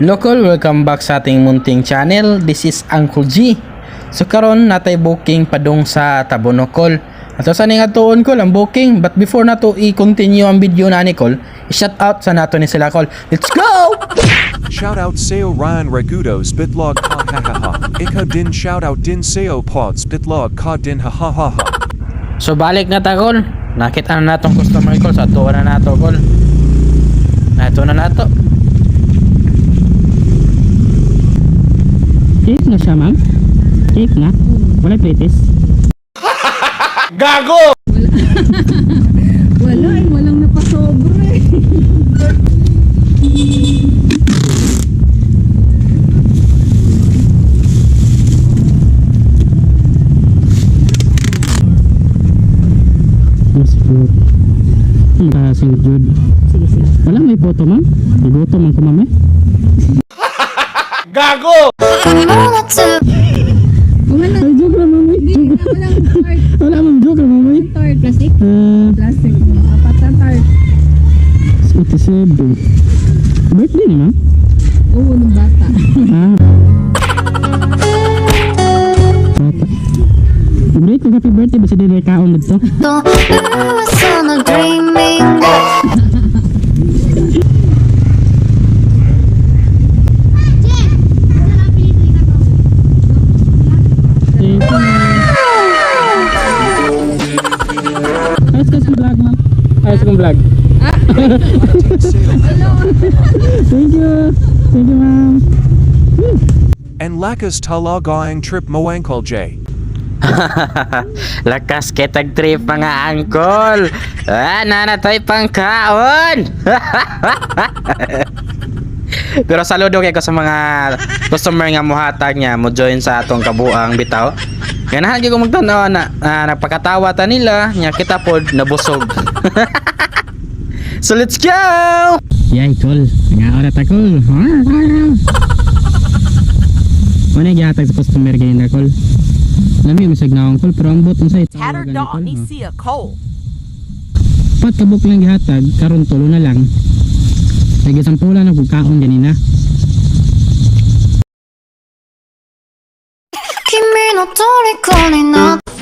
Local, welcome back sa ating munting channel. This is Uncle G. So karon natay booking padung sa Tabunok. Ato sa ning atuon ko ang booking, but before nato i-continue ang video na ni Col, i-shout out sa nato ni sila, Col. Let's go! Shout out Seo Ryan Ragudos Bitlog ha ha ha ha. Ika din shout out din Seo Pods Bitlog ka din ha ha ha ha. So balik na ta, Col. Nakita na natong customer, Col, sa atuon na nato, Col. Nato na nato. Cake na siya, ma'am? Cake na? Wala pritis? Wala eh, walang napasobra eh. Mas good. Makasing good. Sige, sige. Wala may photo, ma'am? Igutom man ko, ma'am eh. Wala. Ay, joke lang, ma'am eh. Hindi, Joke. walang tart. Wala, ma'am. Joke lang, ma'am eh. Tart. Plastic? Ah, Plastic. Apat na tart. 87. Birthday ni ma'am? Oo, nung bata. Ah. Bata. Great kung happy birthday ba sa dili kaon dito? Thank you. Ayos ka sa vlog, ma'am. Ayos kong vlog. Thank you. Thank you, ma'am. And Lakas Talagaang Trip Moangkol J. Lakas kitag trip mga angkol. Ah, nanatay pangkaon. Pero saludo kay ko sa mga customer nga muhatag niya mo join sa atong kabuang bitaw. Ganahan gyud ko magtan-aw na, na nagpakatawa ta nila nya kita pod nabusog. So let's go! Yay, cool. Nga ora ta cool. Wala gihatag sa customer ganyan na cool. Lami yung misag naong cool pero ang bot unsa ito. Tattered dog ni siya Cole. Pat kabuk lang gihatag karon tulo na lang. Lagi sampula na kung kaon ganina. 君の虜になって